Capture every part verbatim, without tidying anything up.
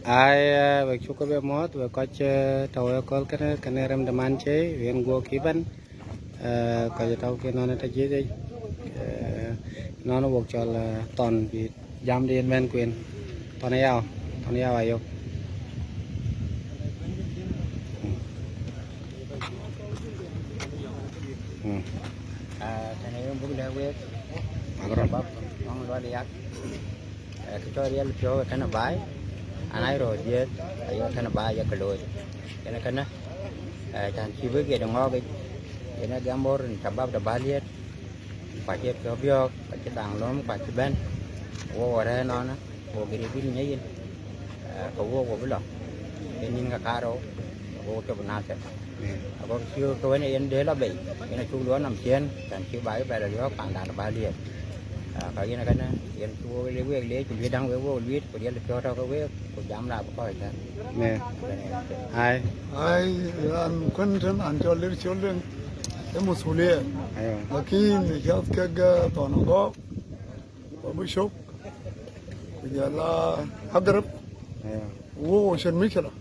Ai, eh, wek cuk ke bɛ muɔ̈ɔ̈th, wek kɔc, eh, tɔ̈u ë kööl kënë, kënë rem de man cie, yen guɔ kï bɛ̈n, eh, kɔc tɔ̈u ke nɔn ë tɔ jiëc, eh, nɔn wok cɔl, eh, Thɔn bï jam de yen bɛ̈n kueen. Thɔn Yau, Thɔn Yau ayök. Mm. Ah, tënë yen buk lɛ̈k wek, Agro. Bab, ŋɔŋ luɔt yak. Eh, kë cɔl riɛl piɔ̈u ë kënë baai, an, ai röör dhiëëth, aye kënë baai ye ke looi. Yen kënë, eh, cän cï bï giɛt ë ŋɔɔk yic, yen ë gɛm bɔ̈ rin cabab de bäl yiëth, ku acï piɔ̈u biɔ̈ɔ̈k, ku acï dhaŋ lööm, ku acï bɛ̈n, wo wo rɛ̈ɛ̈r ënɔɔnë, wo gëri bï nya yen, eh, ke wo wo bï lɔ, yen nïn ke kaarou, wo cop Nathir. Mm. Ago cï ke wën yen dee lɔ bei, yen acuk luɔi nɔm ciëën, cän cï baai bɛ lɔ liɔ̈ɔ̈k pandan bäl yiëth. Ah, ka yen kënë, yen cï wok le wek leec, ku luet daŋ wek wok luet, ku riɛl piɔ̈u tɔ̈ ke wek, ku jam la bï kɔc tɛ̈n. Ai. Ai, an, kuën tën an cɔl lir col den, ë masulia. Aiwa. Lakin, cath kek, eh, Thɔn Agɔɔk, wa bï cök, ku jɔl a Agarab, Aiwa. Wo wo cïn mïcïla,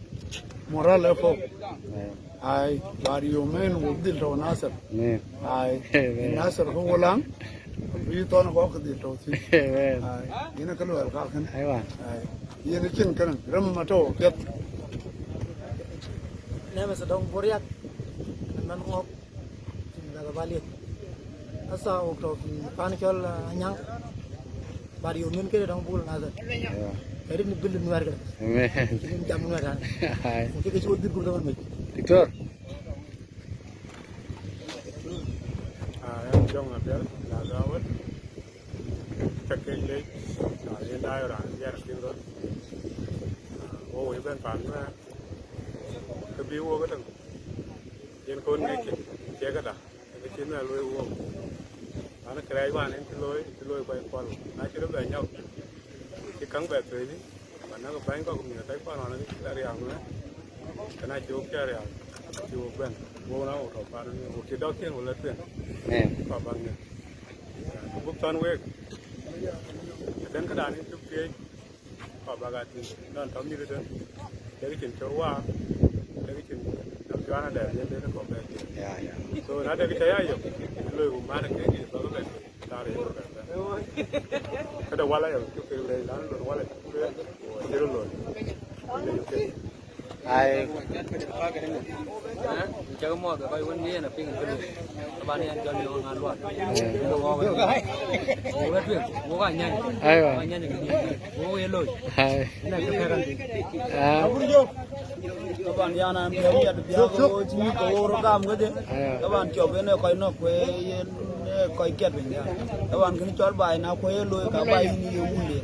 moral ë fok. Aiwa. Ai, baad yom en wo dhil tɔ̈u Nathir. Amen. Ai, Amen. Nathir ke wo laŋ, bï Thɔn Agɔɔk ke dhil tɔ̈u thïn. Amen. Ai, yen ë ke luɛɛl kakën. Aiwa. Ai, yen acïn kënë, rem atɔ̈u piɛth. Nɛmɛ Thadɔŋ Boriak, ëmɛn ŋɔk, cïn bɛ̈k ë bäl yiëth. Asa wok tɔ̈u pan cɔl, ah, Anyaŋ. Baad yom en këde dɔŋ bul Nathir. Aiwa. Rin bil Nuɛɛr këde. Amen. Rin jam Nuɛɛr tɛ̈n. Ai. Ku cï ke cï wo dhil gup dɔŋ mec. Doctor. Ah, ɣɛn Jɔŋ Apiɛl, la Gawel. Cä ke lec, na yen daai raan biɛr piny rot. Ah, wo wëi bɛ̈n pan Nuɛɛr. Ke bï wo ke tëŋ. Yen kon ŋic cï, cie këda. Ke cï Nuɛɛr luöi wo. An, kërɛɛc wään en cï looi, cï looi kuany kuɔl. Na cï rɔt bɛ nyɔk, cï käŋ bɛ thuëëc. Ba näk bäny kɔ̈k miɛt tɛ̈c pan ɣɔn, cï la riääk Nuɛɛr. Kënë acï wok cä riääk, acï wok bɛ̈n. Wok na wok tɔ̈ pan, wok cï dɔ̈k ciëën wala tueŋ. Amen. Kɔc bäk ŋic. Ku buk thɔ̈n week. Tëden këdan en cuk thiëëc. Kɔc bäk a tïŋ. Nɔn tɔ̈ mïth tën. Dek cïn cɔ̈r waar. Dek cïn nɔm cuan adɛɛr yen den kɔ̈k bɛ̈n. Ya, ya. So, na dek cä ya yök, loi ku man ke ŋic bäk bɛ̈n. Taar ye bäk bɛ̈n. Këde wala ya cuk ke lec, lan lon wala cuk ke lec. Wo cï röt lon. Ai. Cak muɔɔth ë kɔc wën yen apiŋ ë këlë. Taban yen jɔl yöŋ ŋa luɔt. Wo wek tueŋ, wo ka nyany. Aiwa. Ka nyany ë këdï. Wo ye loc. Ai. Ëna kë pɛ̈k an thïn. Ah. Taban yan an piɔ̈u yat biäk wo cï mïth ke wo röt gam kedhie. Aiwa. Taban cɔp en ë kɔc nɔ̈k ku yen ë kɔc kiɛt piny ya. Taban kënë cɔl baai na ku ye looi ka baai yïn ye wunde.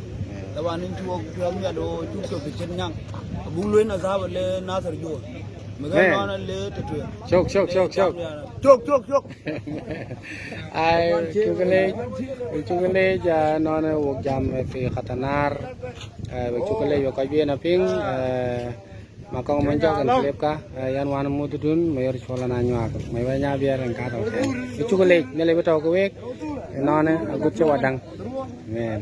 Taban en cuk piɔ̈u miɛt wo cuk cop të cït nyaŋ. Abuk luɔi na dhap le Nathir juɔ̈ɔ̈r. Mïth ënɔɔnë le të tueŋ. Cök, cök, cök, cök. Cök, cök, cök. Ai, cuk leec, cuk leec, ah, nɔn wok jam fi khatanar. Ah, wek cuk leec wek kɔc wën apiŋ, ah, ma kɔŋ mony jɔk en clip ka, ah, yan wan mudhudun, ma yor cuɔl ana nyuak, ma yor nya biɛr en ka tɔ̈u tɛ̈n. Wek cuk leec, Nhialic bï tɔ̈u ke wek, nɔn agut cï wa daŋ. Amen.